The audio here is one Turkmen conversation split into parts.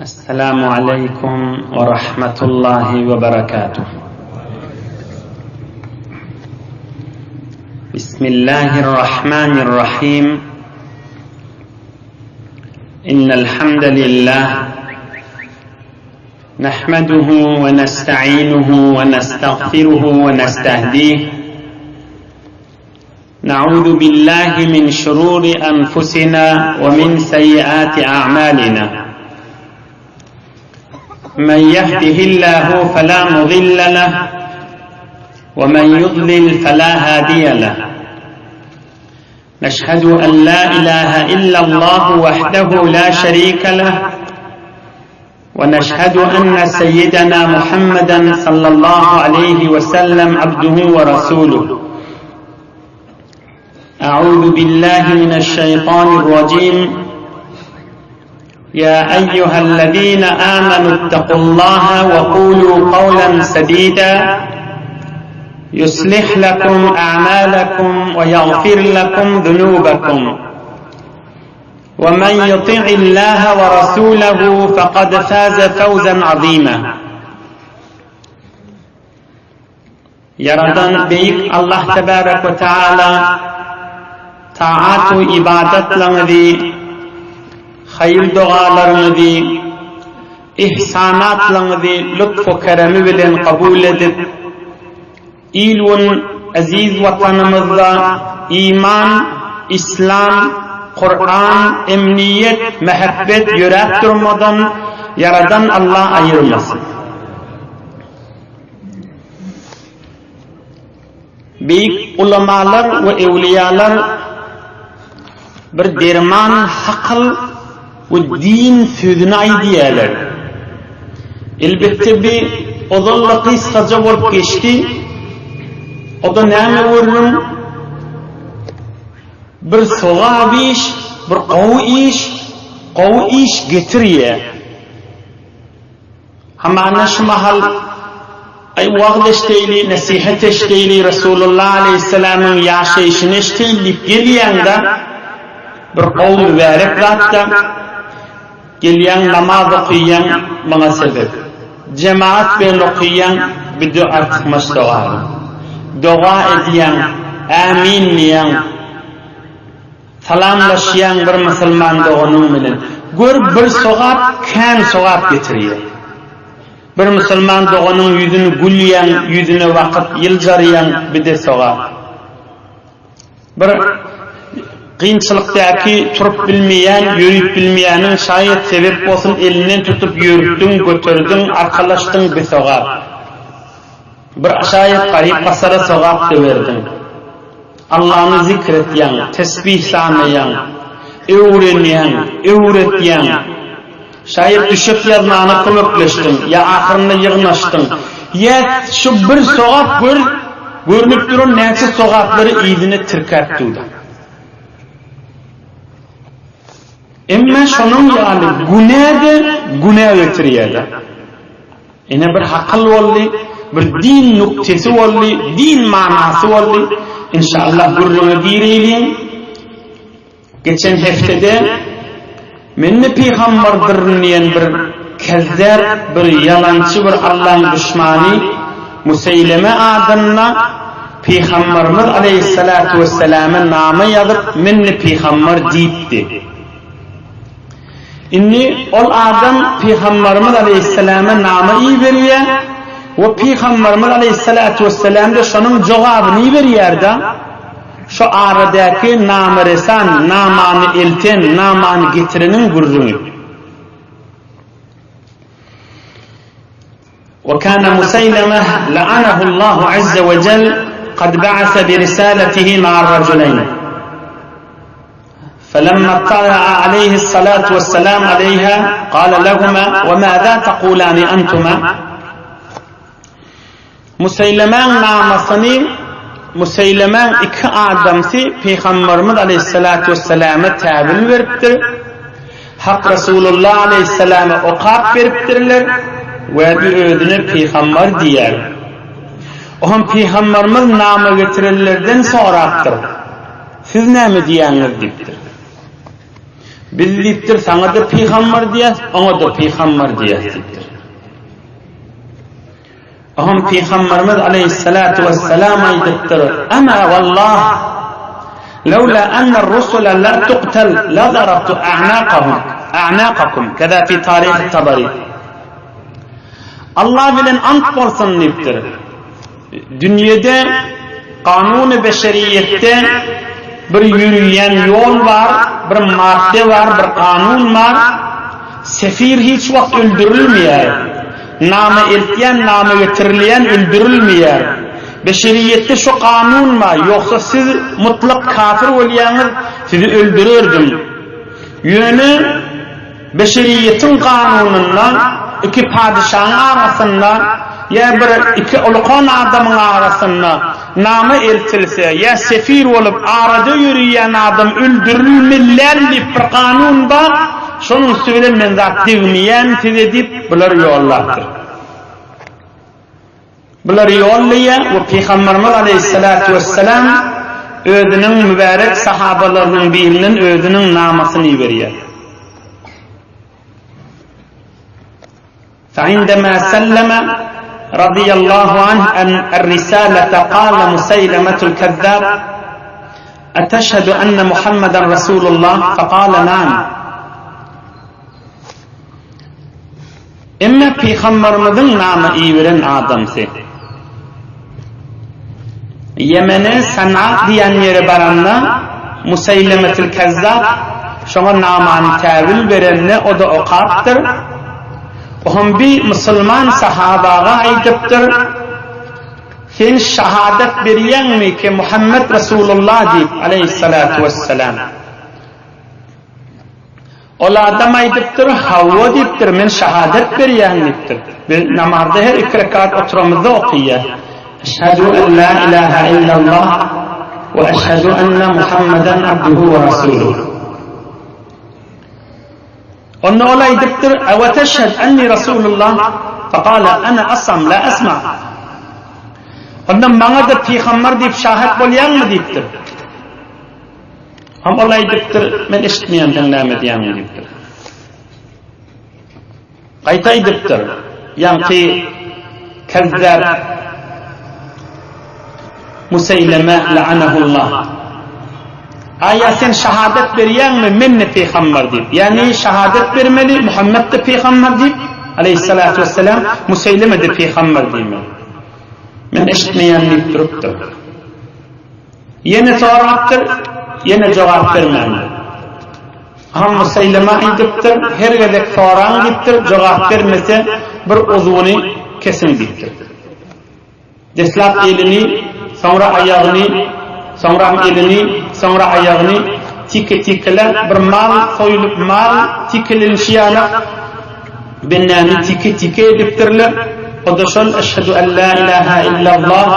Esselamu aleýkum we rahmetullahi we berekatuh. Bismillahirrahmanirrahim. Innel hamdalillah nahmaduhu we nasta'inuhu we nastagfiruhu we nastahdih. نعوذ بالله من شرور أنفسنا ومن سيئات أعمالنا من يهده الله فلا مضل له ومن يضلل فلا هادي له نشهد أن لا إله إلا الله وحده لا شريك له ونشهد أن سيدنا محمدا صلى الله عليه وسلم عبده ورسوله أعوذ بالله من الشيطان الرجيم يا أيها الذين آمنوا اتقوا الله وقولوا قولا سديدا يصلح لكم أعمالكم ويغفر لكم ذنوبكم ومن يطع الله ورسوله فقد فاز فوزا عظيما Ýaradan Beýik Allah Tebarek we Teala taat we ibadatlaryňyzy, haýyr dogalaryňyzy, ihsanatlaryňyzy lutf we keremi bilen kabul edip, Il-gün eziz Watanymyzda iman, islam, Kuran, emniýet, mähebbet ýöräp durmadan Ýaradan Allah aýyrmasyn. Beýik ulamalar we öwliýalar bir derman hakyl we din sözüni aýdýarlar. Elbetde bi ozal-da gysgaja bolup geçdi. O-da näme gürrüň? Bir sogap iş, bir gowy iş, gowy iş getirýär. Hamana şu mahal Aý wagyz eşdeýli, nesihat eşdeýli, Resulullah aleýhissalamyň ýaşaýşyny eşdeýli diýip gelýäň-de, bir gowy mübärek zat-da, gelýäň namaz okaýaň muňa sebep. Jemagat bilen okaýaň bu-da artykmaç sogaby. Doga edýäň, Ämin diýýäň. Salamlaşýaň bir musulman doganyň bilen. Gör bir sogap kän sogap getirýär. Bir musulman doganyň ýüzüni gülýäň, ýüzüne bakyp ýyljarýaň bide sogap. Bir kynçylykdaky turup bilmeýän, ýörüp bilmeýäniň şaýat sebep bolsun elinden tutup ýörtdüň, göterdiň, arkalaşdyň bi sogap. Bir şaýat garyp-gasara sogap-da berdiň. Allany zikr etýäň, tesbih sanaýaň, öwrenýäň, öwretýäň. Şaýat düşek ýazmagyna kömekleşdiň, ýa ahyrynda ýygnaşdyň. Ýa şu bir sogap gör, görnüp duran näçe sogaplary yzyna tirkäp dur-da. Emma şonuň ýaly günä-de günä getirýär-de. Ine bir hakyl boldy, bir din nuktasy boldy, din manasy boldy. Inşallah gürrüňe gireýliň. Geçen heftede men-de pygamberdyryn diýen bir kezzap, bir ýalançy, bir Allaň duşmany Museýleme adynda Pygamberimiz aleýhissalatu wesselama nama ýazyp, men-de pygamber diýipdi. Indi ol adam Pygamberimiz aleýhissalama nama iberýär we Pygamberimiz aleýhissalatu wessalam-da şonuň jogabyny iberýär-de, şu aradaky namaresan, namany elten, namany getireniň gürrüňi. Wa kana Musaýlama la'anahu Allahu azza we jel kad ba'asa bi risalatihi ma'a rajulayn. فلما اطلع عليه الصلاة والسلام عليها قال لهما وماذا تقولان أنتما Museýlemäň namasyny Museýlemäň iki adamsy Pygamberimiz aleýhissalatu wesselama täwil beripdir. Hak Resulullah aleýhissalama okap beripdirler we bir özüne pygamber diýýär. Oňa Pygamberimiz nama getirenlerden sorapdyr. Siz näme diýýäňiz diýipdir. Biz diýipdir, saňa-da pygamber diýýäs, oňa-da pygamber diýýäs diýipdir. Oňam Pygamberimiz aleýhissalatu wessalam aýdypdyr, Ama wallah, lawla anna ar-rusula la tuqtal la darabtu a'naqahum, a'naqakum, keza fi taryh Tabari. Allah bilen ant bolsun diýipdir. Dünýede kanuny beşeriýetde bir ýörüýän ýol bar, bir madde bar, bir kanun bar. Sefir hiç wagt öldürilmeýär. Nama eltýän, nama getirilýän öldürilmeýär. Beşeriýetde şu kanun bar, ýogsa siz mutlak kafir bolýaňyz, sizi öldürerdim. Ýöne beşeriýetiň kanunynda iki padyşaň arasynda ýa bir iki ulkan adamyň arasynda nama eltilse ýa sefir bolup arada ýörüýän adam öldürilmeliär diýip bir kanun bar, şonuň üsti bilen men zat degmeýän size diýip bular ýollapdyr. Bulary ýollaýar we Pygamberimiz aleýhissalatu wessalam özüniň mübärek sahabalarynyň birinden özüniň namasyny iberýär. فعندما سلم رضي الله عنه أن الرسالة قال مسيلمة الكذاب أتشهد أن محمدا رسول الله فقال نعم Emma Pygambarymyzyň nama iberen adamsy Ýemene San'a diýen ýere baranda Museýlemetül Kezzap şoňa namany täwil berende o-da okapdyr. Ohm bi musulman sahabaga aýdypdyr, Sen şahadat berýäňmi ki Muhammet Resulullah diýip, aleýhissalatu wessalam. Ol adam aýdypdyr, Hawa diýipdir, men şahadat berýän diýipdir. Biz namazda her iki rekat oturamyzda okaýas. Eşhedü en la ilaha illallah we eşhedü enne Muhammeden abduhu we rasuluh. Onda ol aýdypdyr, Ewe teşhed enni rasulullah? Fekale ene asam la esma. Onda maňa-da pygamber diýip şahat bolýaňmy diýipdir. Hem ol aýdypdyr, men eşitmeýän seň näme diýýäňi diýipdir. Gaýta aýdypdyr, ýaňky kezzap Museýleme la'anahullah. Aýa sen şahadat berýäňmi men-de pygamber diýip? Ýagny şahadat bermeli Muhammet-de pygamber diýip, aleýhissalatu wesselam, Museýleme-de pygamber diýmeli. Men eşitmeýän diýip durupdyr. Ýene sorapdyr, ýene jogap bermändir. Ham Museýleme aýdypdyr, her gezek soraň diýipdir, jogap bermese bir uzuwyny kesiň diýipdir. Deslap elini, soňra aýagyny, soňram elini, soňra aýagyny tike-tikeläp bir mal soýulyp mal tikelenişi ýalak Bendäni tike-tike edipdirler, o-da şol Eşhedü en la ilaha illallah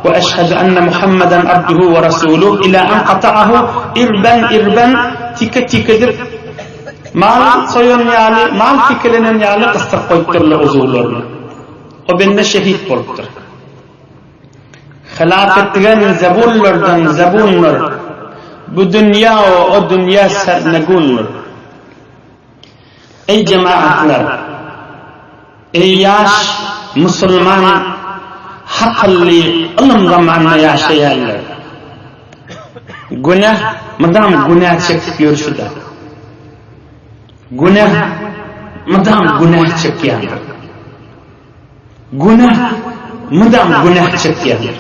we eşhedü enne Muhammeden abduhu we rasuluh ila en kata'ahu irben-irben tike-tike edip, mal soýan ýaly, mal tikelenen ýaly gysdyryp goýupdyrlar uzuwlaryny. O bende şehit bolupdyr. Hylap etdigen zebunlardan zebundyr. Bu dünýä we o dünýä sernegundyr. Eý jemagatlar! Eý ýaş musulman hakylly ylym zamanynda ýaşaýanlar! Günäh mydam günä çekip ýörşüdir. Günäh mydam günäh çekýändir. Günäh mydam günäh çekýändir.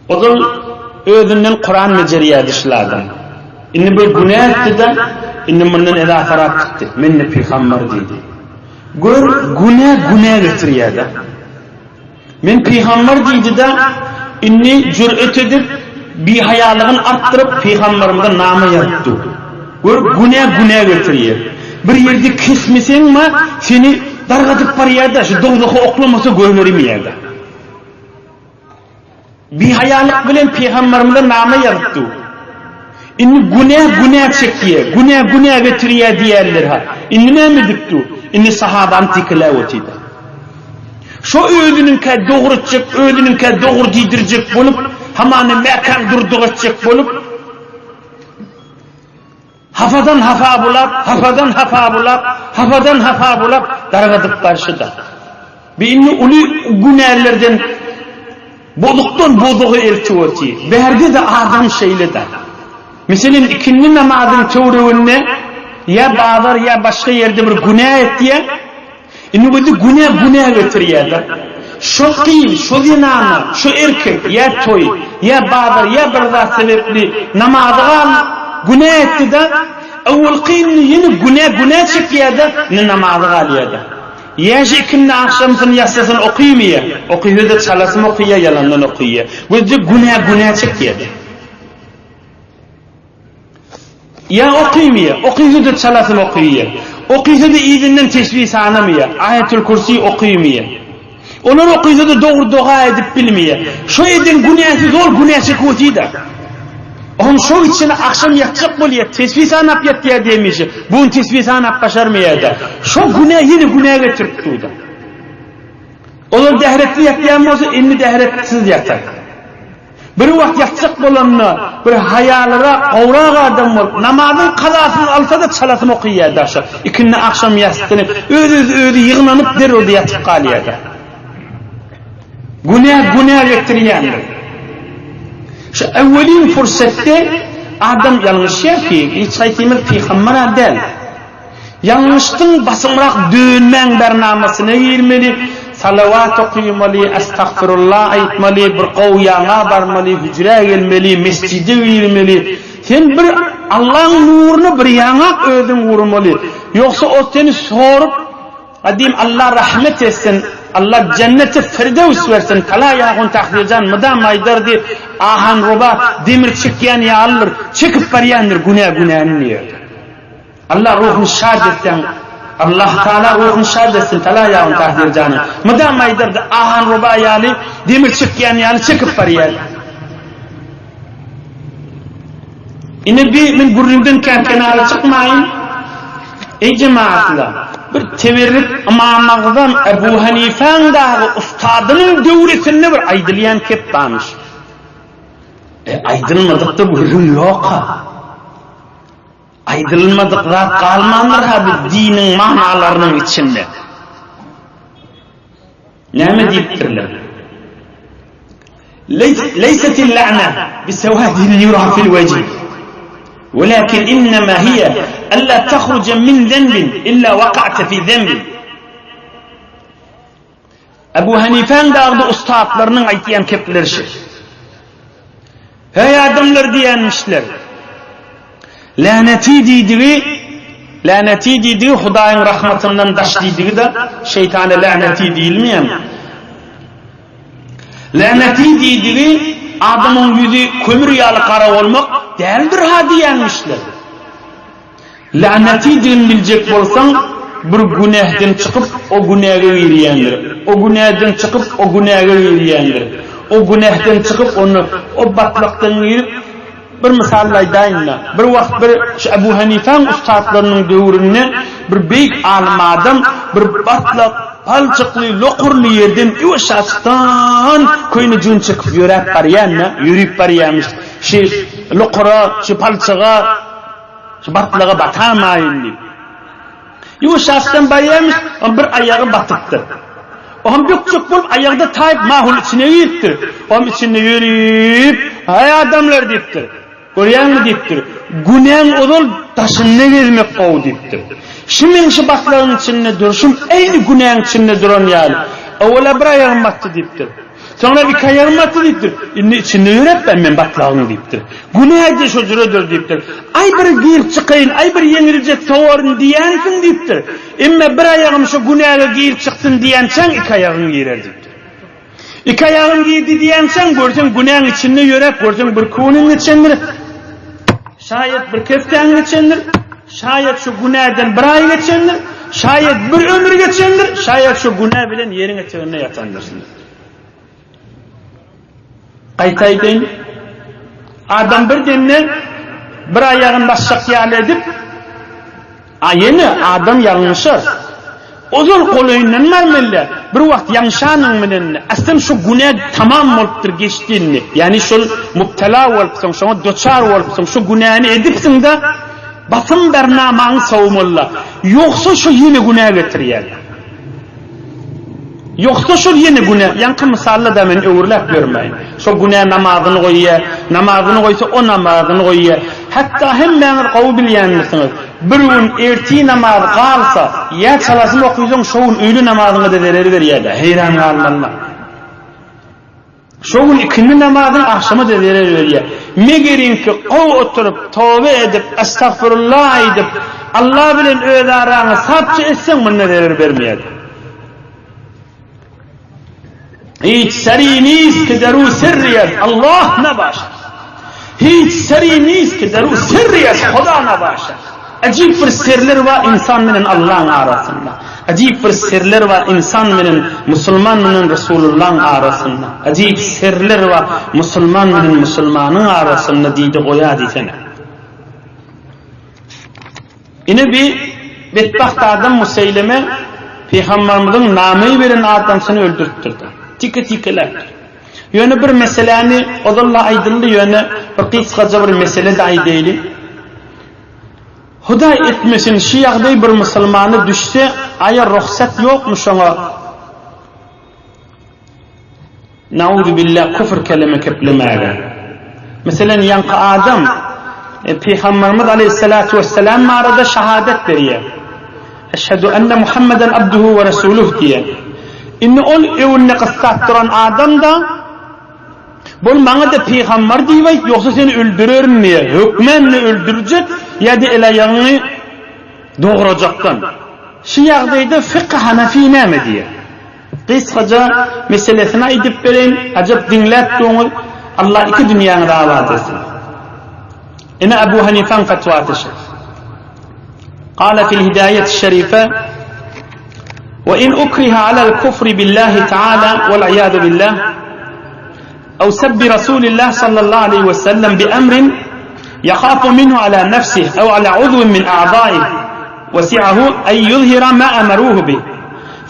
Ozal özünden Kuran bejerýärdi şul adam. Indi bir günä etdi-de, indi mundan eda sarap gitdi. Men-de pygamber diýdi. Gör, günä günä getirýär-de. Men pygamber diýdi-de, indi jür'et edip, bihaýalygyny artdyryp, pygamberimize nama ýazyp dur. Gör, günä günä getirýär. Bir ýerde kesmeseň-me, seni dargadyp barýar-da, şu dowzaha oklamasa goýbermeýär-de. Bihaýalyk bilen pygamberimize nama ýazyp dur. Indi günä günä çekýär, günä günä getirýär diýerler-ha. Indi näme edip dur? Indi sahabany tekeläp otyr-da. Şo özüniňkä dogry etjek, özüniňkä dogry diýdirjek bolup, hamana mäkäm durdyk etjek bolup. Hapadan hapa bulap, hapadan hapa bulap, hapadan hapa bulap, dargadyp barşy-da. Bi indi uly günälerden bozukdan bozuga eltip otyr. Bärde-de adam şeýle-dä. Meselem, ikindi namazyň töwereginde ýa bazar, ýa başga ýerde bir günä etýär. Indi gözi günä günä getirýärler. Şo gyz, şo zenana, şo erkek ýa toý, ýa bazar, ýa bir zat sebäpli namazy gal, günä etdi-de, öwelki indi ýene günä günä çekýär-de, indi namazy galýar-da. Ýa şu ikindi agşamsyny ýassysyny okymaýar, okysa-da çalasym okyýar, ýalandan okyýar. Gözde günä günä çekýär-de. Ýa okymyýa, okysa-da çalasyn okyýa. Okysa-da yzyndan tesbih sanamyýa, Aýatul Kürsi okymyýa. Olar okysa-da dogry doga edip bilmeýä. Şo eden günäsi zol günä çekip otyr-da. Oňam şo içine agşam ýatjak bolýa, tesbih sanap ýatýa diýemişi. Bu gün tesbih sanap başarmaýa-da. Şo günä ýene günä getirip dur-da. Ozal dähretli ýatýan bolsa, indi dähretsiz ýatar. Bir wagt ýatjak bolanda, bir haýalyrak, gowrak adam bolup, namazyň kazasyny alsa-da çalasyn okyýar daşa. Ikindi agşam ýassyny öz-özi özi ýygnanyp derrew-de ýatyp galýar-da. Günä günä getirýändir. Şu öwwelin pursatda adam ýalňyşýar ki, hiç haýsymyz pygamber-ä däl. Ýalňyşdyň basymrak dönmäň bernamasyna girmeli, salawat okymaly, estagfirullah aýtmaly, bir gowy ýaňa barmaly, hüjrä gelmeli, mesjide girmeli. Sen bir Allaň nuruna bir ýaňak özüň urmaly. Ýogsa o seni sorup, gadym Allah rahmet etsin, Allah jenneti firdöws bersin, Talaý ahun Tahlyjan mydam aýdardy, Ahanroba demir çekýän ýalydyr, çekip barýandyr günä günäni diýerdi. Allah ruhuny şad etsin. Allah Taala ruhuny şad etsin Talaý agam Tahyr janyň. Mydam aýdardy ahan roba ýaly demir çekýän ýaly çekip barýar. Ine bi men gürrüňden kän kenara çykmaýyn. Eý jemaatlar, bir teberrik Ymam Agzam Ebu Hanifäň dagy ustadynyň döwresinde bir aýdylýan kep barmyş. E aýdylmadyk-da gürrüň ýok-a. Aýdylmadyk zat galmandyr-ha bu diniň manalarynyň içinde. Näme diýipdirler? Leýsetil la'na bisewadil yura fil wejh. Walakin innema hiya alla tahruja min zenbin illa waqa'ta fi zenbin. Ebu Hanifäň dagda ussatlarynyň aýtýan kepleri şi. Heý adamlar diýenmişler. Läneti diýdigi, läneti diýdigi Hudaýyň rahmatyndan daş diýdigi-de şeýtana läneti diýilmeýärmi? Läneti diýdigi adamyň ýüzi kömür ýaly gara bolmak däldir-ha diýenmişler. Länetidigini biljek bolsaň, bir günähden çykyp, o günäge girýändir. O günäden çykyp, o günäge girýändir. O günähden çykyp, onda o batlakdan girip, bir mysal aýdaýyn-da, bir wagt bir şu Ebu Hanifäň ussatlarynyň döwründe bir beýik alym adam bir batlak, palçykly, lokurly ýerden ýuwaşjaçdan köýnejigini çekip ýöräp barýan-da, ýörüp barýarmyş. Şi lokura, şi palçyga, Şu batlyga batamaýyn diýip. Ýuwaşjakdan barýarmyş, oň bir aýagy batypdyr. Oňam bökjek bolup aýagy-da taýyp mahul içine giripdir. Oňam içinde ýörüp, Haý adamlar diýipdir. Görýäňmi diýipdir. Günäň ozal daşynda gezmek gowy diýipdir. Şu meň şu batlagyň içinde durşum eýni günäň içinde duran ýaly. Owal-a bir aýagym batdy diýipdir. Soňra iki aýagym batdy diýipdir. Indi içinde ýöräpmen men batlagyň diýipdir. Günä-de şo jüredir diýipdir. Aý bir girip çykaýyn, aý bir ýeňiljek sowaryn diýensiň diýipdir. Emme bir aýagym şo günäge girip çyksyn diýençäň iki aýagyň girer diýipdir. Iki aýagym girdi diýençäň görseň günäň içinde ýöräp görseň bir günüň geçendir. Şaýat bir hepdäň geçendir. Şaýat şu günäden bir aý geçendir. Şaýat bir ömür geçendir. Şaýat şu günä bilen ýeriň eteginde ýatandyrsyň. Gaýta aýdaýyn. Adam bir demde bir aýagyny basjak ýaly edip, a ýene adam ýalňyşar. Ozal golaýyndan barmaly-dä. Bir wagt ýalňyşanyň bilen, aslym şu günä tamam bolupdyr, geçdi indi. Ýagny şol mubtela bolupsyň, şoňa duçar bolupsyň, şu günäni edipsiň-de. Basym bernamaňy sowmalyda. Ýogsa şo ýene günä getirýär. Ýogsa şol ýene günä, ýaňky mysalda-da men öwürläp ýörmäýin. Şo günä namazyny goýýar, namazyny goýsa o namazyny goýýar. Hatda hemmäňiz gowy bilýändirsiňiz, bir gün ertir namaz galsa, ýa çalasyn okysaň şo gün öýle namazyňa-da zerer berýär-dä, heýran galmalyma. Şo gün ikindi namazyň agşama-da zerer berýär. Megeriňki gowy oturyp, toba edip, estagfirullah aýdyp, Allah bilen öz araňy sapça etseň munda zerer bermeýär. Hiç seri nis ki deru sirri ez Allah nabaşad. Hiç seri nis ki deru sirri ez Huda nabaşad. Ajip bir sirler bar insan bilen Allaň arasynda. Ajip bir sirler bar insan bilen musulman bilen Resulullaň arasynda. Ajip sirler bar musulman bilen musulmanyň arasynda diýdi goýa diýsene. Ine bi betbagt adam Museýleme Pygambarymyzyň nameý beren adamsyny öldüripdir-de. Tike-tikeläpdir. Ýöne bir meseläni ozal-da aýdyldy, ýöne bir gysgaja bir mesele-de aýdaýly. Hudaý etmesin, şu ýagdaý bir musulmana düşse, aýa rugsat ýokmy şoňa? Nauzubillah küfür keleme keplemäge. Meselen ýaňky adam e, Pygamberimiz aleyhissalatu vesselam barada şahadat berýär. Eşhedü enne Muhammeden abduhu we resuluh diýýär. Indi ol öwünde gyssap duran adam da Bol maňa-da pygamber diýip aýt, ýogsa seni öldürerin diýýär. Hökmän-de öldürjek ýa-da el-aýagyňy dograjakdan. Şu ýagdaýda fykh Hanafi näme diýýär? Gysgaja meselesini aýdyp bereýin, ajap diňläp duruňyz, Allah iki dünýäňizi abat etsin. Ine Abu Hanifaň fetwasy şu. Gala fil hidaýeti şerife Ve in ukriha alel kufri billahi taala vel iyadu billah ew sebbi Rasulillah sallallahu aleyhi ve sellem bi emrin yahafu minhu ala nefsih ew ala uzvin min a'zaih وسعه أن يظهر ما أمروه به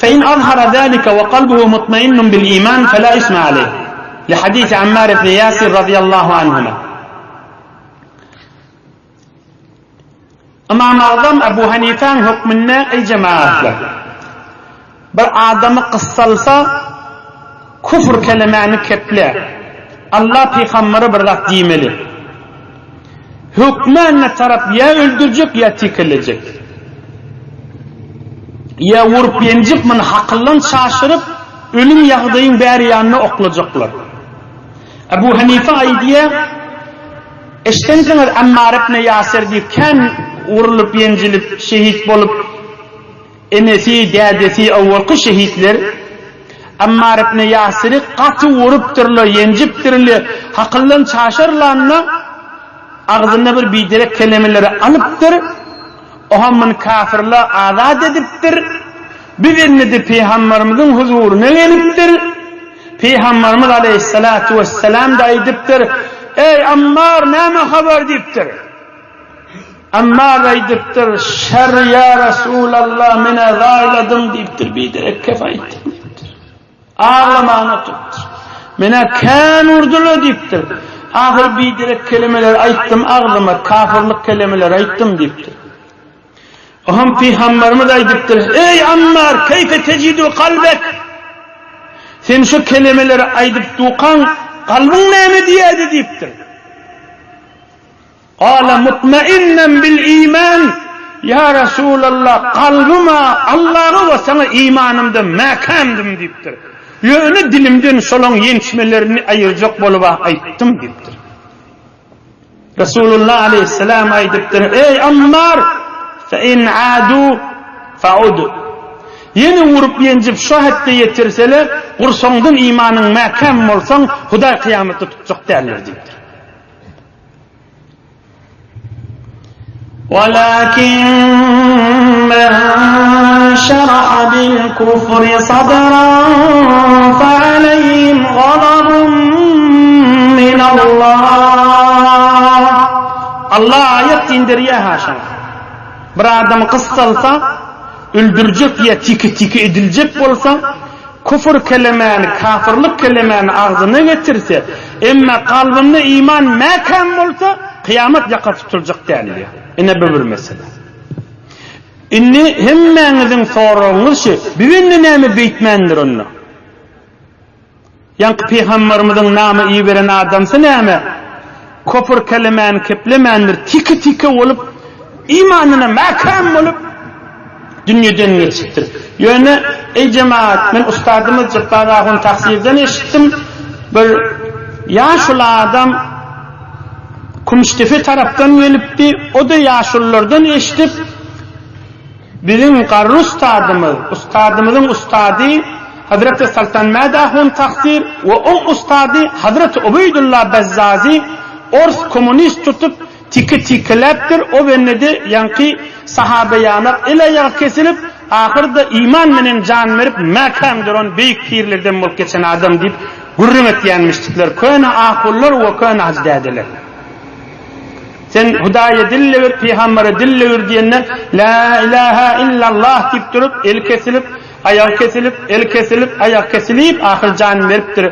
فإن أظهر ذلك وقلبه مطمئن بالإيمان فلا إثم عليه لحديث عمار بن ياسر رضي الله عنهما Ymam Agzam Ebu Hanifäň hökmünde, Eý jemagatlar! Bir adamy gyssalsa, küfr kelemäni keple, Allah pygambere bir zat diýmeli. Hökmänine tarap ýa öldürjek, ýa tikelejek. Ýa urup-ýenjip, muny hakyldan çaşyryp, ölüm ýagdaýyň bäri ýanyna oklajaklar. Ebu Hanife aýdýar, Eşdensiňiz Ammar ibn Ýasir diýip kän urlup-ýenjilip şehit bolup enesi, dädesi owalky şehitler Ammar ibn Ýasiri gaty urupdyrlar, ýenjipdirler, hakyldan çaşarlanda agzyna bir biderek kelemeleri alypdyr, oha muny kafirler azat edipdir, bir bendede pygamberimiziň huzuryna gelipdir. Pygamberimiz aleýhissalatu wessalam-da aýdypdyr, Eý, Ammar, näme habar diýipdir. Ammar aýdypdyr, Şer ýa Resulallah, men-ä zaýladym diýipdir, biderek kep aýtdym diýipdir. Aglaman oturypdyr. Men-ä kän urdular diýipdir. Ahyr biderek kelemeleri aýtdym agzyma, kafyrlyk kelemeleri aýtdym diýipdir. Oňam Pygamberimiz aýdypdyr, Eý, Ammar, keýfe tejidu kalbek? Sen şu kelemeleri aýdyp dukaň, kalbyň näme diýýärdi diýipdir. Gala mutmainnen bil iman, Ýa Resulallah, kalbym-a Allaha we saňa imanymda mäkämdim diýipdir. Ýöne dilimden şolaň ýençmelerini aýyrjak bolup-a aýtdym diýipdir. Resulullah aleýhissalam aýdypdyr, Eý Ammar, fe in adu faud. Ýene urup-ýenjip şo hetde ýetirseler, gursagyňdan imanyň mäkäm bolsaň, Hudaý kyýamatda tutjak däldir diýipdir. Walakin men şeraha bil kufri sadran fe aleyhim gazabun minallah. Allah aýat inderýär ha şoňa. Bir adam gyssalsa, öldürjek ýa tiki-tiki ediljek bolsa, küfür kelemäni, kafirlik kelemäni agzyna getirse, emma kalbynda iman mäkäm bolsa, Kyýamat ýaka tutuljak däl diýýär. Ine bu bir mesele. Indi hemmäňiziň soragyňyz şu, bi bende näme beýtmändir onda? Ýaňky pygambarymyzyň nama iberen adamsy näme? Kofr kelemäni keplemändir, tike-tike bolup, imanyna mäkäm bolup, dünýeden geçipdir. Ýöne, eý jemagat, men ustadymyz Jepbar ahun Tahsirden eşitdim, bir ýaşuly adam Kümüşdepe tarapdan gelipdi, o-da ýaşululardan eşidip, Biziň garry ustadymyz, ustadymyzyň ustady Hazreti Soltanmäd ahun Tahsir we oň ustady Hazreti Ubeýdulla Bezzazy ors kommunist tutup tike-tikeläpdir, o bende-de ýaňky sahaba ýanak el-aýagy kesilip, ahyrda iman menen jan berip mäkäm duran beýik pirlerden bolup geçen adam diýip gürrüň etýänmişdikler köne ahunlar we köne hajy dädeler. Sen Hudaýa dille ber, pygambere dille ber diýende, Lä ilähä illallah diýip durup, eli kesilip, aýagy kesilip, eli kesilip, aýagy kesilip, ahyr janyny beripdir.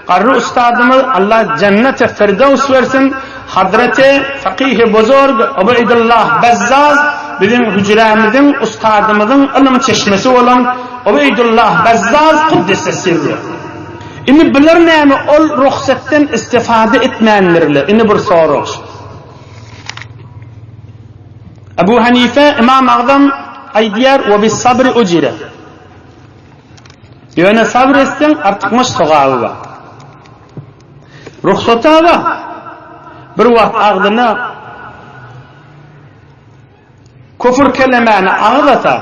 Garry ustadymyz Allah jennete firdews bersin, Hazreti Fakyhy Buzurg Ubeýdullah Bezzaz biziň hüjrämiziň, ustadymyzyň ylym çeşmesi bolan Ubeýdullah Bezzaz Kuddise sirruh. Indi bular näme ol rugsatdan istifada etmändirler? Indi bir sorag. Ebu Hanife Imam Agzam aýdýar we bis sabri ujire. Ýöne sabr etseň artykmaç sogaby bar. Rugsata bar. Bir wagt agzyna Küfür kelemäni agzasa,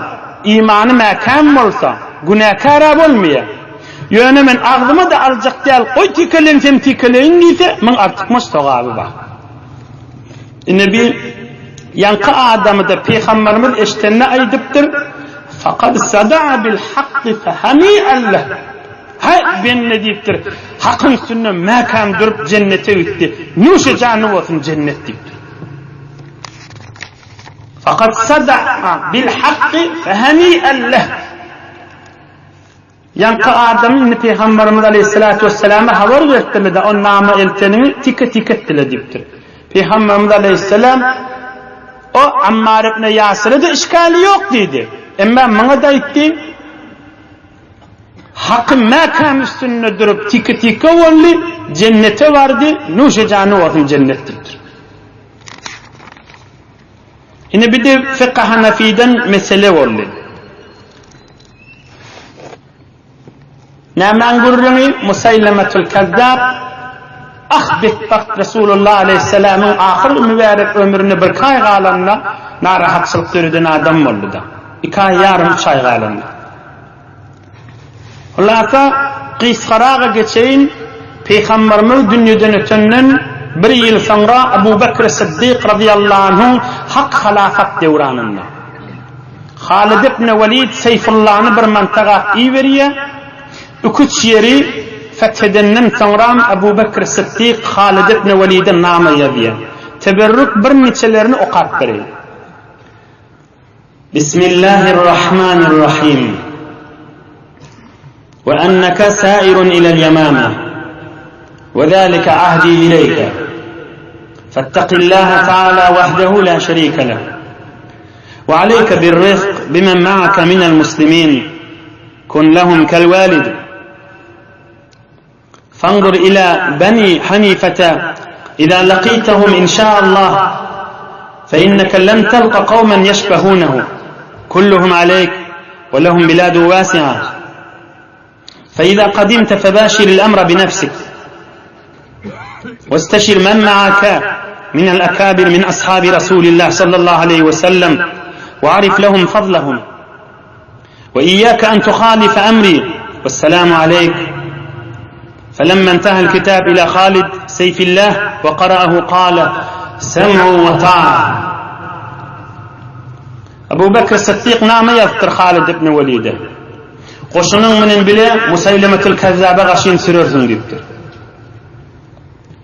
imany mäkäm bolsa, günäkär-ä bolmaýar. Ýöne men agzyma-da aljak däl, goý tikelensem tikeleýin diýse, muň artykmaç sogaby bar. Ine bi ýaňky adamy-da Pygamberimiz eşidende aýdypdyr, Fakad sada'a bil hakky fehani'en leh. Haý, bende diýipdir, hakyň üstünde mäkäm durup jennete gitdi. Nuşe jany bolsun jennet diýipdir. Fakat sada'a bil hakky feheni'en leh. Ýaňky adam indi Pygamberimiz aleyhissalatu vesselama habar beripdirler-de, o nama elteniňi tike-tike etdiler diýipdir. Pygamberimiz aleyhissalam o Ammar ibn Ýasire-de işgali ýok diýdi. Emma muňa-da aýtdy, Haky mäkäm üstünde durup tike-tike boldy, jennete bardy, nuşe jany bolsun jennet diýipdir. Ine bir de fıkh Hanafiden mesele boldy. Nämäň gürrüňi? Musaýlamatul Kazzab ah betbagt Resulullah aleyhisselamyň ahyr mübärek ömrüne bir aý galanda narahatçylyk döreden adam boldy-da. Iki aý ýarym, üç aý galanda. Hulasa, gysgaraga geçeýin, Pygamberimiz dünýeden ötenden bir ýyl soňra Abu Bekr Syddyk razyýallahu anhuň hak halafat döwranynda, Halid ibn Welid Seýfullany bir mantaga iberýär, iki-üç ýeri feth edenden soňram Abu Bekr Syddyk Halid ibn Welide nama ýazýar. Teberrük birniçelerini okap bereýin. بسم الله الرحمن الرحيم وأنك سائر إلى اليمامة وذلك عهدي إليك فاتق الله تعالى وحده لا شريك له وعليك بالرفق بمن معك من المسلمين كن لهم كالوالد فانظر إلى بني حنيفة إذا لقيتهم إن شاء الله فإنك لن تلقى قوما يشبهونه كلهم عليك ولهم بلاد واسعة فإذا قدمت فباشر الأمر بنفسك واستشر من معك من الأكابر من أصحاب رسول الله صلى الله عليه وسلم وعرف لهم فضلهم وإياك أن تخالف أمري والسلام عليك فلما انتهى الكتاب إلى خالد سيف الله وقرأه قال سمع وطاعة Abu Bekr Sytdyk nama ýazypdyr Halid ibn Welide. Goşunyň bilen bile Musaýlemetul Kezzaba gaşyn sürersiň diýipdir.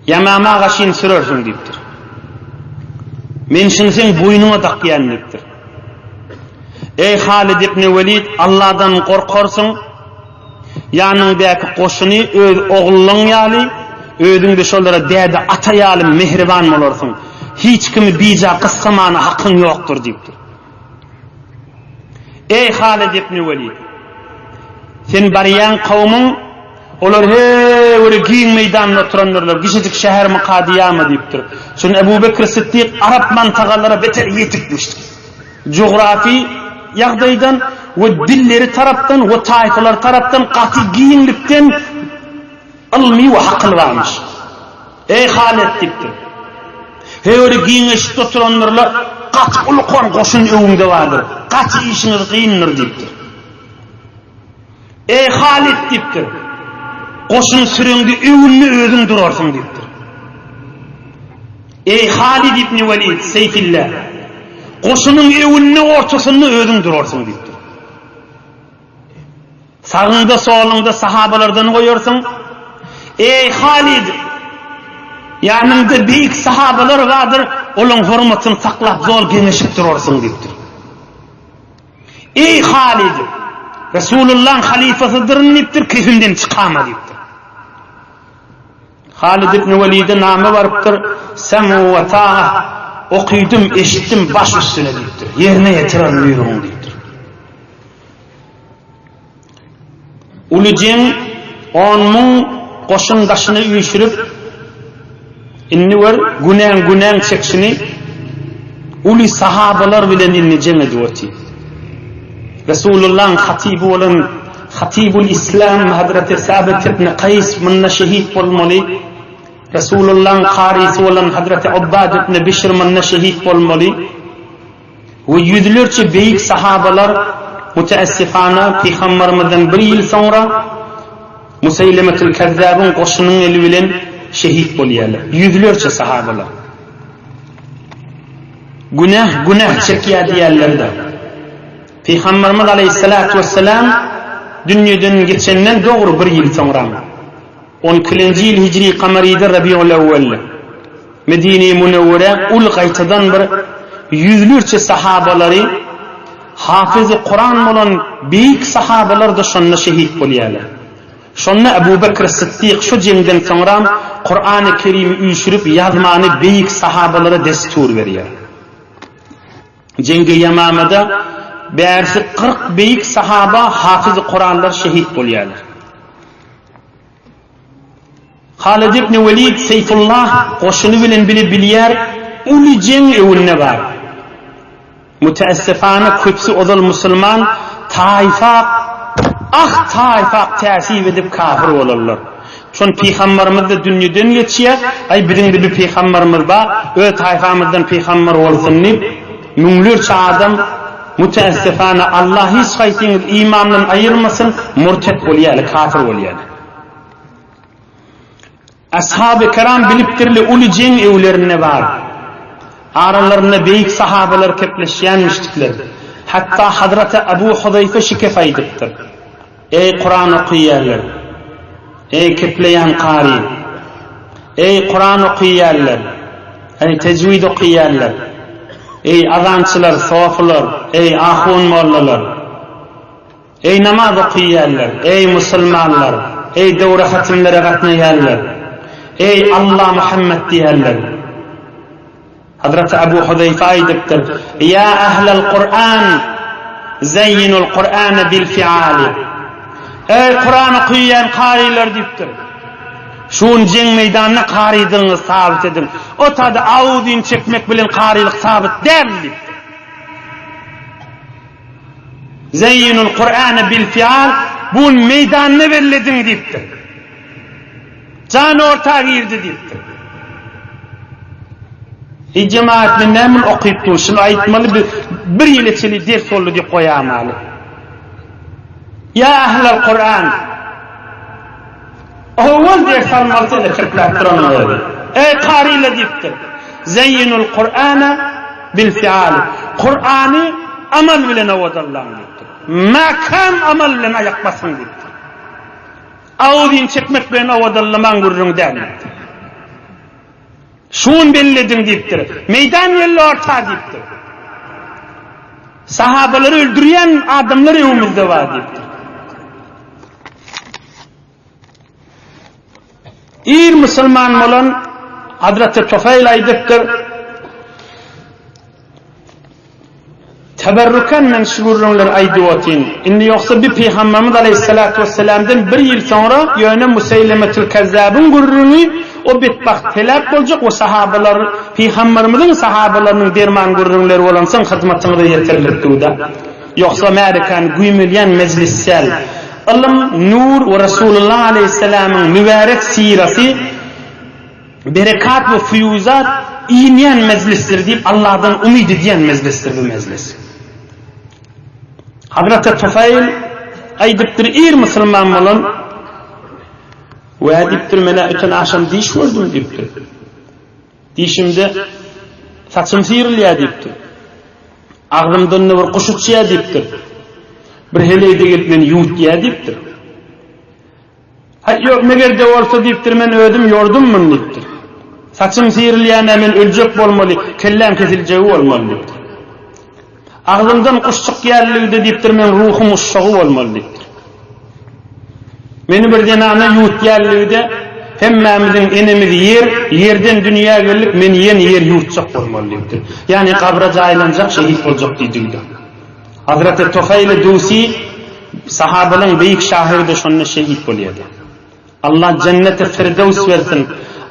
Ýamama gaşyn sürersiň diýipdir. Men şuny seň boýnuňa dakýan diýipdir. Eý Halid ibn Welid, Allahdan gorkarsyň, ýanyňdaky goşuny öz ogluň ýaly, özüň-de şolara däde ata ýaly mähriban bolarsyň. Hiç kimi bija gyssamana hakyň ýokdur diýipdir. Eý Halid ibn Welid! Sen barýan kowmuň, olar heý giň meýdanda oturandyrlar, kiçijik şähermika diýýärmi diýipdir. Şonda Ebu Bekr Siddik arap mantagalara beter ýetikmişdir. Jugrafi ýagdaýdan we dilleri tarapdan we taýpalar tarapdan gaty giňlikden ylmy we hakyly barmyş. Eý Halet diýipdir. Höwri giňeşip oturandyrlar, gaty ulukan goşun öňüňde bardyr. Gaty işiňiz kyndyr diýipdir. Eý Halit diýipdir. Goşun süreňde öňünde özüň durarsyň diýipdir. Eý Halid ibn Welid, Seýfillah. Goşunyň öňünde ortasynda özüň durarsyň diýipdir. Sagyňda soluňda sahabalardan goýarsyň. Eý Halid! Ýanyňda beýik sahabalar bardyr, olaň hormatyny saklap zol geňeşip durarsyň diýipdir. Eý Halid! Resulullaň halyfasydyryn diýipdir, kefimden çykama diýipdir. Halid ibn Welide name barypdyr, Semu we ta'a, okydym, eşitdim, baş üstüne diýipdir. Ýerine ýetirerin buýrugyňy diýipdir. Uly jeň 10,000 goşun daşyna üýşürip, indi gör, günäň günäň çekişini uly sahabalar bilen indi jeň edip otyr. Resulullahyň hatyby bolan Hatybul Islam Hazreti Sabit ibn Kaýs munda şehit bolmaly. Resulullahyň karysy bolan Hazreti Ubbad ibn Bişr munda şehit bolmaly. We ýüzlerçe beýik sahabalar müteessifana Pygambarymyzdan bir ýyl soňra Museýlemetül Kezzabyň goşunyň eli bilen şehit bolýarlar. Ýüzlerçe sahabalar. Günäh günäh çekýär diýýärler-de. Pygambarymyz aleýhissalatu wessalam dünýeden geçenden dogry bir ýyl soňra On ikilenji ýyl hijri kamaryda Rabiul Awwalda Medine-i Münewwerä uly gaýtadan bir ýüzlerçe sahabalary hafyzy Kuran bolan beýik sahabalar-da şonda şehit bolýarlar. Şonda Ebu Bekr Sytdyk şu jeňden soňram Kurany Kerimi üýşürip ýazmany beýik sahabalara destur berýär. Jeňgi Ýamamada bärsi 40 beýik sahaba hafyzy Kuranlar şehit bolýarlar. Halid ibn Welid Seýfullah goşuny bilen bile bilýär, uly jeň öwünde bar. Müteessifana köpüsi ozal musulman taýfak ah taýfak täsip edip kafir bolarlar. Şon pygambarymyz-da dünýeden geçýär, aý biziň-de bir pygambarymyz bar, öz taýfamyzdan pygambar bolsun diýip, müňlerçe adam Müteessifana Allah hiç haýsyňyzy imandan aýyrmasyn, murtet bolýaly, kafir bolýaly. Ashaby kiram bilipdirli uly jeň öwlerinde bar. Aralarynda beýik sahabalar kepleşýänmişdikler. Hatda Hazreti Abu Huzaýfa şikes aýdypdyr. Eý Kuran okyýarlar! Eý kepleýän kary! Eý Kuran okyýarlar! Eý tejwid okyýarlar! Eý azançylar, sofular! Eý ahun mollalar! Eý namaz okyýarlar! Eý musulmanlar! Eý döwre hatymlara gatnaýarlar! Eý Allah Muhammet diýýärler! Hazreti Abu Huzeýfe aýdypdyr, Ýa ahlal Kur'an, zaýýinul Kur'ana bil fi'ali. Eý Kur'an okaýan karylar diýipdir. Şu gün jeň meýdanynda karydygyňyzy sabyt ediň. O tada awuzyny çekmek bilen karylyk sabyt däl diýipdir. Zaýýinul Kur'ana bil fi'al, bu gün meýdanda bellediň diýipdir. Jan orta girdi diýipdir. Eý jemaat men näme muny okyp dur, şuny aýtmaly bir, bir ýyla çenli ders boldy diýip goýamaly. Ýa ahlal Kur'an. Owal ders almaly seni kepläp duranyň özi. Eý karyla diýipdir. Zeýinul Kur'ana bil fiali. Kur'any amal bilen owadanlaň diýipdir. Mäkäm amal bilen aýak basyň diýipdir. Awuzyny çekmek bilen owadanlamaň gürrüňi däl diýipdir. Şuny bellediň diýipdir. Meýdan geldi orta diýipdir. Sahabalary öldürýän adamlar öwümizde bar diýipdir. Ir musulman bolan Hazreti Tufeýl aýdypdyr. Teberrüken men şu gürrüňleri aýdyp otyryn. Indi ýogsa bi Pygamberimiz aleýhissalatu wessalamdan bir ýyl soňra ýöne Museýlemetül Kezzabyň gürrüňi o betbagt heläk boljak we sahabalar Pygamberimiziň sahabalarynyň derman gürrüňleri bolansoň hyzmatyňyza ýetirilip dur-da. Ýogsa märekäni güýmelýän mejlis däl. Ylym, nur we Resulullah aleýhissalamyň mübärek siraty Berekat we fuýuzat inýän mejlisdir diýip Allahdan umyt edýän mejlisdir bu mejlis. Hazreti Tufaýl aýdypdyr ir musulman bolan we diýipdir menä öten agşam diş gördüm diýipdir. Dişimde saçym syrylýar diýipdir. Agzymdan bir guş uçýar diýipdir. Bir heleý-de gelip meni ýuwutýar diýipdir. Haý, ýok, meger-de bolsa diýipdir, men özüm ýordum muny diýipdir. Saçym syrylýan-ä men öljek bolmaly, kelläm kesiljegi bolmaly diýipdir. Agzymdan guş çykýanlygy-da diýipdir, meň ruhum uşşagy bolmaly diýipdir. Meni bir zenana ýuwutýanlygy-da, hemmämiziň enemiz ýer, ýerden dünýä geldik, meni ýene ýer ýuwutjak bolmaly diýipdir. Ýagny gabra jaýlanjak, şehit boljak diýdigi-de. Hazreti Tufaýly Dusi sahabalaryň beýik şahyry-da şonda şehit bolýardy. Allah jenneti Firdews bersin.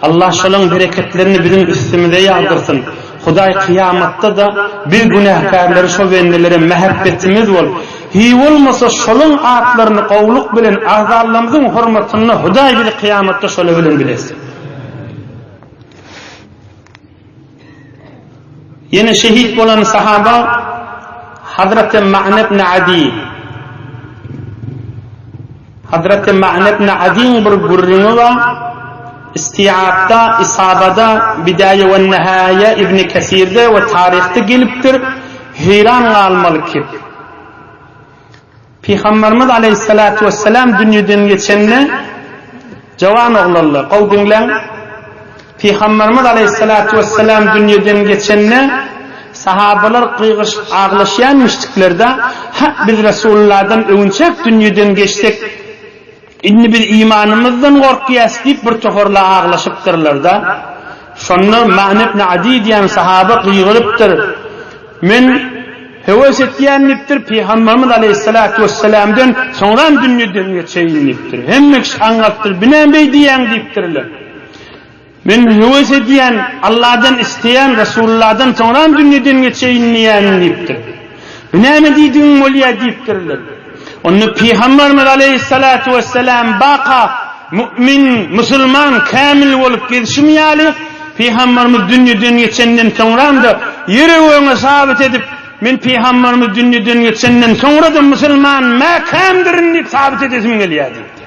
Allah şolaň bereketlerini biziň üstümize ýagdyrsyn. Hudaý kyýamatda-da biz günäkärleri şo bendelere mähebbetimiz bol. Hiý bolmasa şolaň atlaryny gowluk bilen agzanlarymyzyň hormatynda Hudaý bizi kyýamatda şolar bilen bile etsin. Ýene şehit bolan sahaba Hazreti Ma'ne ibn Adi. Hazreti Ma'ne ibn Adiň bir gürrüňi bar. Istiabda, Isabada, Bidaýe we Nihaýe Ibn Kesirde we taryhda gelipdir. Heýran galmaly kep. Pygamberimiz aleýhissalatu wessalam dünýeden geçende, Jawan oglanlar, gowy diňläň, Pygamberimiz aleýhissalatu wessalam dünýeden geçende, sahabalar gygyryşyp aglaşýanmyşdyklar-da, Hä, biz Resulullahdan öňünçäk dünýeden geçsek, Indi biz imanymyzdan gorkýas diýip bir toparlar aglaşypdyrlar-da. Şonda Ma'ne ibn Adi diýen sahaba gygyrypdyr, Men höwes etýän diýipdir, Pygamberimiz aleýhissalatu wessalamdan soňram dünýeden geçeýin diýipdir. Hemme kişi aňňalypdyr, Bu näme beý diýýäň diýipdirler. Men höwes edýän, Alladan isleýän, Resulullahdan soňram dünýeden geçeýin diýýän diýipdir. Bu näme diýdigiň bolýar diýipdirler. Onda Pygamberimiz aleýhissalatu wessalam baka mu'min, musulman, kämil bolup gezişim ýaly, Pygamberimiz dünýeden geçenden soňram-da ýere gögüňe sabyt edip, men Pygamberimiz dünýeden geçenden soňra-da musulman mäkämdirin diýip sabyt edesim gelýär diýipdir.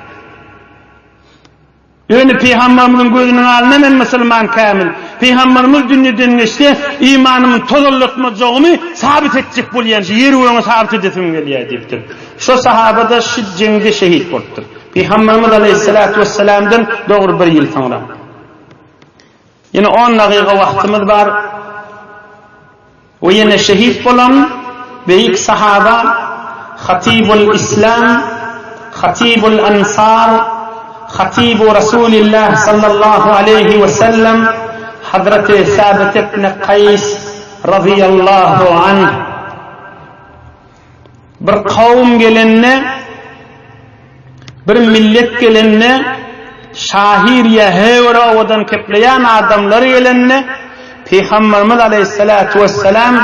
Ýöne Pygamberimiziň gözüniň alnynda men musulman kämil. Pygamberimiz dünýeden geçse, imanymy tozallatmajagymy sabyt etjek bolýan, şu ýer-gögüňe sabyt edesim gelýär diýipdir. Şo sahaba-da şu jeňde şehit bolupdyr. Pygamberimiz aleýhissalatu wessalamdan dogry bir ýyl soňra. Ýene on dagyga wagtymyz bar. We ýene şehit bolan beýik sahaba Hatybul Islam, Hatybul Ansar, Hatybu Rasulillah sallallahu aleýhi we sellem Hazreti Sabit ibn Kaýs razyýallahu anh. Bir kowum gelende, bir millet gelende, şahyr ýa höwür owadan kepleýän adamlar gelende, Pygamberimiz aleýhissalatu wessalam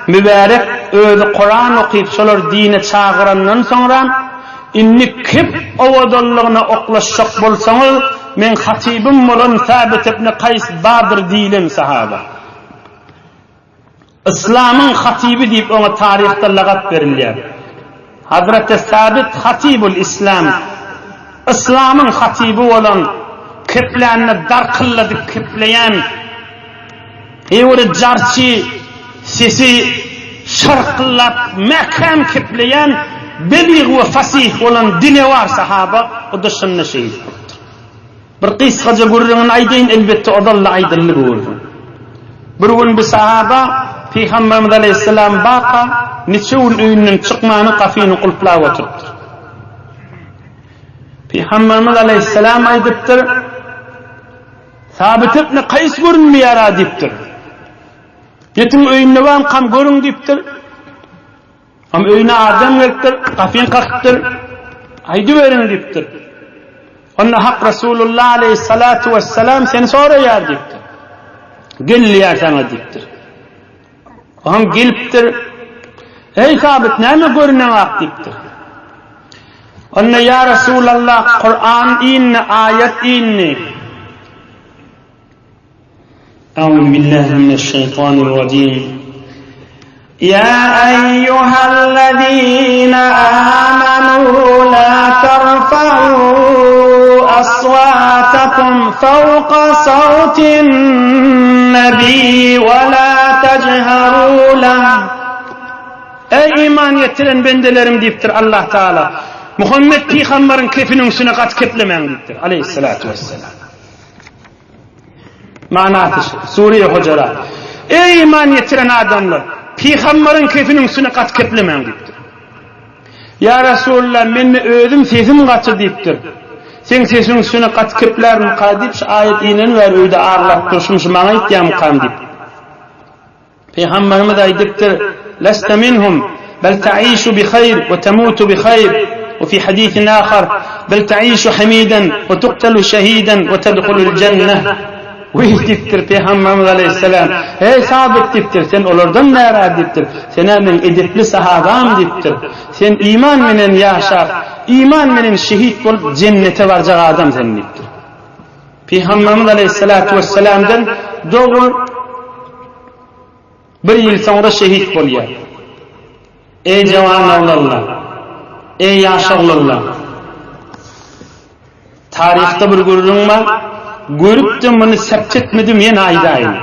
mübärek özi Kuran okyp şolar dine çagyrandan soňra, indi kep owadanlygyna oklaşjak bolsaňyz, meň hatybym bolan Sabit ibn Kaýs bardyr diýlen sahaba. Yslamyň hatyby diýip oňa taryhda lagap berilýär. Hazreti Sabit Hatybul Islam, Yslamyň hatyby bolan, keplände darkylladyp kepleýän, öwri jarçy, sesi şarkyllap mäkäm kepleýän, belig we fasih bolan dilewar sahaba, o-da şonda şehit bolupdyr. Bir gysgaja gürrüňini aýdaýyn, elbetde ozal-da aýdyldy bu gürrüň. Bir gün bir sahaba Pygamberimiz aleýhissalam baka niçe gün öýünden çykmany gapyny gulplap oturypdyr. Pygamberimiz aleýhissalam aýdypdyr, Sabit ibn Kaýs görünmeýär-a diýipdir. Ýetiň öýünde barkam görüň diýipdir. Am öýüne adam gelipdir, gapyny kakypdyr. Aýdyberiň diýipdir. Onda Hak Resulullah aleýhissalatu wessalam seni soraýar diýipdir. Gel diýýär saňa diýipdir. Oňam gelipdir. Eý Sabit, näme görüneňak diýipdir. Onda ýa Resulallah, Kur'an indi, aýat indi. Euzu billahi mineşşeýtanirrajim. Ýa eýýuhellezine amanu la terfa'u aswatakum fawqa sawtin nebi we la tejheru leh. Eý iman getiren bendelerim diýipdir Allah Taala. Muhammet pygamberiň kepiniň üstüne gaty keplemäň diýipdir. Aleyhissalatu vesselam. Manasy şu, Sure Hujurat. Eý iman getiren adamlar, pygamberiň kefiniň üstüne gaty keplemäň diýipdir. Ýa Resulallah, mende özüm sesim gaty diýipdir. Seň sesiň üstüne gaty keplärmika diýip, şu aýat inen bäri öýde aglap durşum, şu maňa aýtýarmykam diýip. Pygamberimiz aýdypdyr, Leste minhum, bel ta'işu bi haýr we temutu bi haýr, we fi hadisin ahar, bel ta'işu hamiden we tuqtalu şehiden we tedhulul jenneh. Wiý diýipdir Pygamberimiz aleýhissalam, Eý Sabit diýipdir, sen olardan närä diýipdir, sen-ä meň edepli sahabam diýipdir. Sen iman menen ýaşap, iman menen şehit bolup jennete barjak adam sen diýipdir. Pygamberimiz aleýhissalatu wessalamdan dogry bir ýyl soňra şehit bolýar. Eý jawan oglanlar! Eý ýaş oglanlar! Taryhda bir gürrüň bar. Görüp-de muny sept etmedim, ýene aýdaýyn.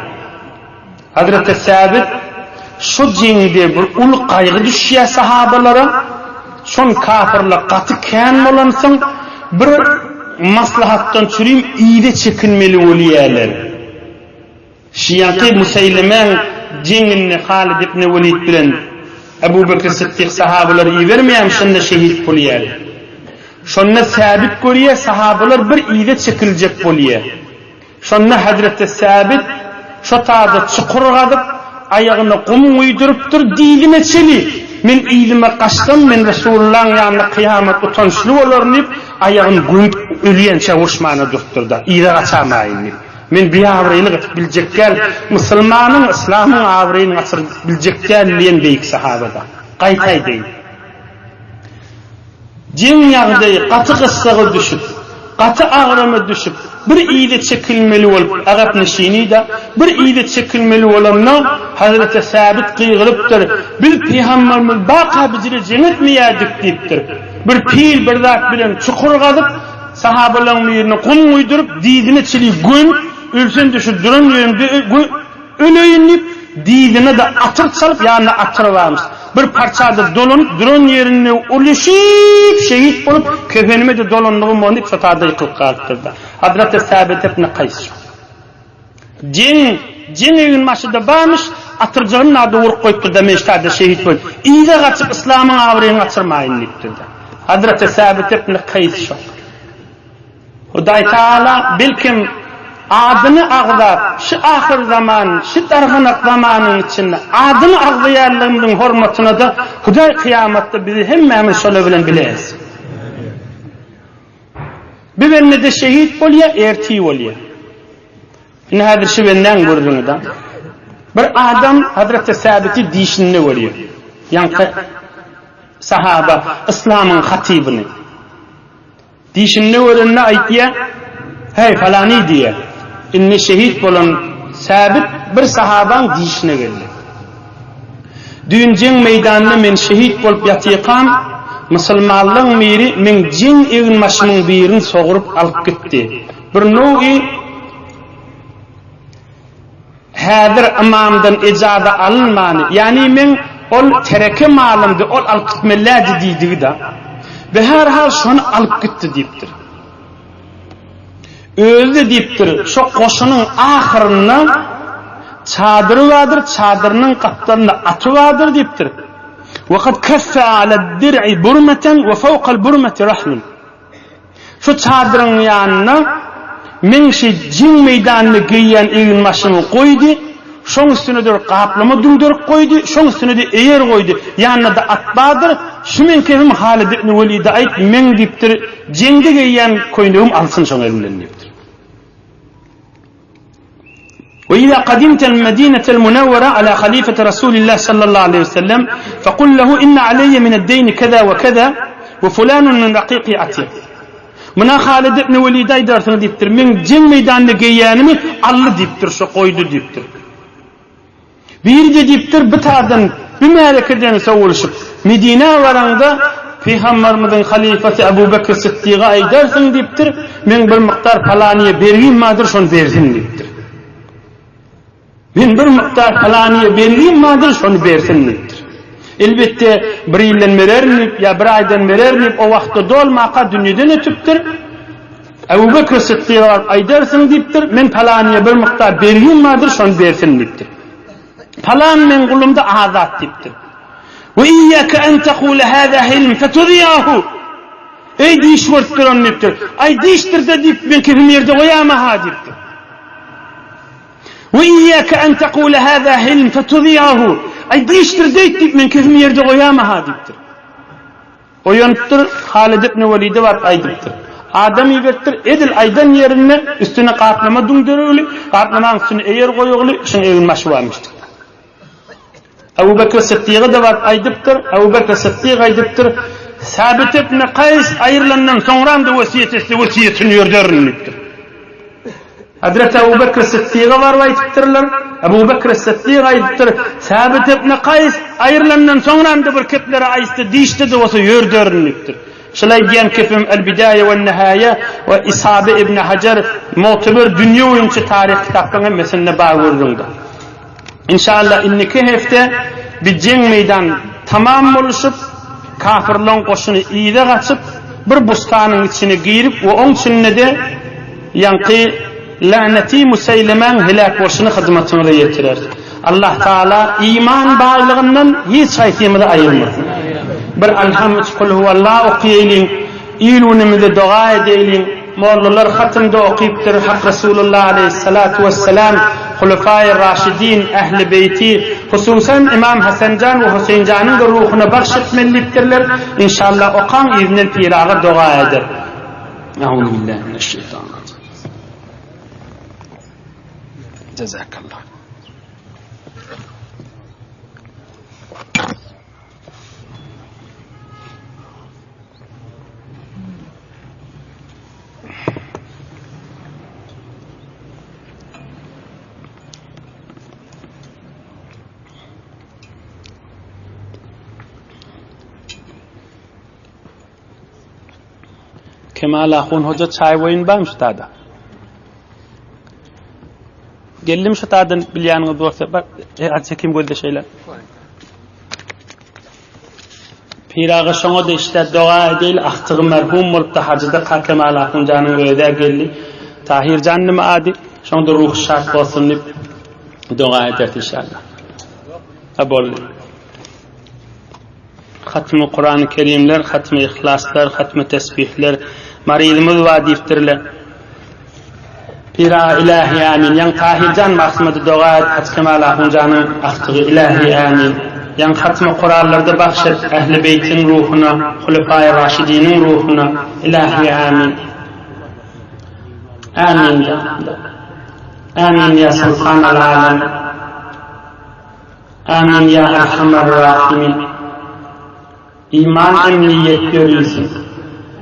Hazreti Säbit şu jeňde bir uly gaýgy düşýär sahabalara. Şon kafirler gaty kän bolansoň, bir maslahatdan çürim yza çekinmeli bolýarlar. Şiýaky Museýlemäň jeňinde Halid ibn Welid bilen Ebu Bekr Sytdyk sahabalary ibermeýärmi, şonda şehit bolýar. Şonda Säbit görýär, sahabalar bir yza çekiljek bolýar. Şonda hezreti Säbit şo taýda çukur gazyp, aýagyna gum guýdurypdyr, Dizime çenli, men yzyma gaçsam, men Resulullahyň ýanynda kyýamat utançly bolaryn diýip, aýagyny gömüp, ölýänçä uruşmana durupdyr-da, yza gaçamaýyn diýip. Men biabraýlyk edip biljek däl, musulmanyň, yslamyň abraýyny gaçyryp biljek däl diýen beýik sahaba-da. Gaýta aýdaýyn. Jeň ýagdaýy gaty gyssaga düşüp, gaty agrama düşüp, bir yza çekilmeli bolup, arap neşini-de, bir yza çekilmeli bolanda, Hazreti Säbit gygyrypdyr, Biz pygamberimiz barka bizile jeň etmeýärdik diýipdir. Bir pil bir zat bilen çukur gazyp, sahabalaryň birine gum guýduryp, dizine çili gömüp, ölsem-de şu duran ýerimde Öleýin diýip, dyzyna-da atyr çalyp, ýanynda atyr barmyş. Bir parça-da dolanyp, duran ýerinde uluşyp, şehit bolup, kefenime-de dolandygym boldy diýip, şo taýda ýykylyp galypdyr-da. Hazreti Säbit ibn Kaýs şo. Jeň, jeň eginbaşy-da barmyş, atyrjygyny-da urup goýupdyr-da, men şu taýda şehit bolup, yza gaçyp, yslamyň abraýyny gaçyrmaýyn diýipdir-de. Hazreti Säbit ibn Kaýs şo. Hudaý Tagala belkem adyny agzap şu ahyr zaman şu darganak zamanyň içinde adyny agzaýanlygymyzyň hormatynada Hudaý kyýamatda bizi hemmämiz şolar bilen bile etsin. Bir bende-de şehit bolýar, ertir bolýar. Indi häzir şu bendäň gürrüňi-da. Bir adam Hazreti Säbiti dişinde görýär. Ýaňky sahaba yslamyň hatybyny. Dişinde görende aýtýar, Heý, palany diýýär. Indi şehit bolan Säbit bir sahabaň dişine geldi. Düýn jeň meýdanynda men şehit bolup ýatykam, musulmanlaryň biri meň jeň eginbaşymyň birini sogrup alyp gitdi. Bir nowy Häzir ymamdan ejaza alynmany, ýagny meň ol tereke malymdy, ol alyp gitmeliädi diýdigi-da. Beherhal şony alyp gitdi diýipdir. Özi-de diýipdir, şo goşunyň ahyrynda çadyry bardyr, çadyrynyň gapdalynda aty bardyr diýipdir. Wa kad keffe alad-dir'i burmeten we fawkal burmeti rahlun. Şu çadyryň ýanynda meň şi jeň meýdanynda geýýän eginbaşymy goýdy. Şoň üstüne-de bir gaplama düňderip goýdy, şoň üstüne-de eýer goýdy. Ýanynda-da at bardyr. Şu meň kebim Halid ibn Welide aýt, meň diýipdir, jeňde geýýän köýnegim alsyn şoň eli bilen diýipdir. Ve iza kadimtel medinetel munawwara ala halifeti Rasulillah sallallahu aleyhi ve sellem fekul lehu inne aleyye mined-deyni keza ve keza ve fulanun min raqiqi atiq. Muna Halid ibn Welide aýdarsyň diýipdir. Meň jeň meýdanynda geýýänimi aldy diýipdir, şo goýdy diýipdir. Biri-de diýipdir, bu taýdan, bu märekeden sowulyşyp, Medinä baraňda, Pygambarymyzyň halyfasy Abu Bekr Sytdyga aýdarsyň diýipdir, meň bir mukdar palanyýa bergim bardyr, şony bersin diýipdir. Men bir mukdar palanyýa bergim bardyr, şony bersin diýipdir. Elbetde, bir ýyldan bererin diýip, ýa bir aýdan bererin diýip, o wagtda dolmaka dünýeden ötüpdir. Ebu Bekr Sytdyga baryp aýdarsyň diýipdir, men palanyýa bir mukdar bergim bardyr, şony bersin diýipdir. Palan meň gulumda azat diýipdir. We iýýäke en tekule hâzâ hilm fetudýahu. Eý diş görüp duran diýipdir. Aý dişdir-de diýip, men kepimi ýerde goýama-ha diýipdir. We iýýäke en tekule hâzâ hilm fetudýahu. Aý dişdir deýt diýip, men kepimi ýerde goýama-ha diýipdir. Oýanypdyr, Halid ibn Welide baryp aýdypdyr. Adam iberipdir, edil aýdan ýerinde üstüne gaplama düňderigli, gaplamaň üstüne eýer goýugly, şuň egin-başy barmyşdyr. Ebu Bekr Sytdyga-da baryp aýdypdyr, Ebu Bekr Sytdyk aýdypdyr, Sabit ibn Kaýs aýrylandan soňram-da wesýet etse, wesýetini ýörderin diýipdir. Hazreti Ebu Bekr Sytdyga baryp aýdypdyrlar. Ebu Bekr Sytdyk aýdypdyr, Sabit ibn Kaýs aýrylandan soňram-da bir kepleri aýtsa, dişde-de bolsa ýörderin diýipdir. Şul aýdýan kepim El-Bidaýa we-Nihaýa we Isabe ibn Hajar mu'teber dünýe boýunça taryh kitaplaryň hemmesinde bar gürrüňdir. Inşallah indiki hepde bi jeň meýdan tamam boluşyp, kafirleň goşuny yza gaçyp, bir bustanyň içine girip we oň içinde-de ýaňky läneti Museýlemäň heläk bolşuny hyzmatyňyza ýetireris. Allah Taala iman baýlygyndan hiç haýsymyzy aýyrmasyn. Bir Alham üç Kulhuwallah okaýalyň. Il-günümize doga edeýliň. Mollalar hatymda okypdyr, Hak Resulullah aleýhissalatu wessalam, Hulefaýy Raşidin, Ähli Beýti, hususan Ymam Hasanjan we Huseýnjanyň-da ruhuna bagş etmeli diýipdirler. Inşallah okaň, yzyndan Piraga doga eder. Euzubillahi mineşşeýtanirrajim. Jezakallah. Kemal Ahun hoca çaý boýun barmy şu tada? Geldim şu tadan bilýäniňiz bolsa, bak, e, çekim gözde şeýle. Pir aga şoňa-da işdä doga edeýli, agtygy merhum bolupdy, hajyda Kakemal ahunjanyň özi-ä geldi. Tahyr jannymy ady? Şoň-da ruhy şat bolsun diýip doga ederis inşallah. Ha boldy. Hatmy Kurany Kerimler, hatmy Yhlaslar, hatmy Tesbihler. Maryzymyz bar diýipdirler. Pir aga ilahi amin. Ýaň Tahirjan maksmady doga et Hajy Kemal ahunjanyň agtygy ilahi amin. Ýaň hatmy Kuranlarda bagş et Ähli beýtiň ruhuna, Hulefaýy Raşidiniň ruhuna ilahi amin. Amin ya Amin ya Sultanal Alem. Amin ya Erhamer Rahimin. Iman emniýet ýörisi.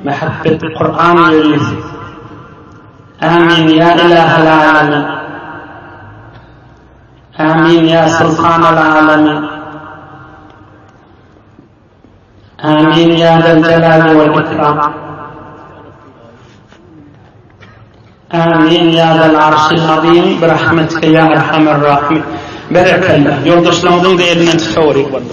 Mähebbet Kuran ýörisi. Amin ýa Ilahel Alemin. Amin ýa Sultanal Alemin. Amin ýa Zel Jelali wal Ikram. Amin ýa Zel Arşil Azim bi rahmetike ýa Erhamer Rahimin. Berekella. Ýoldaşlaryňyzyň-da elinden tutaweriň.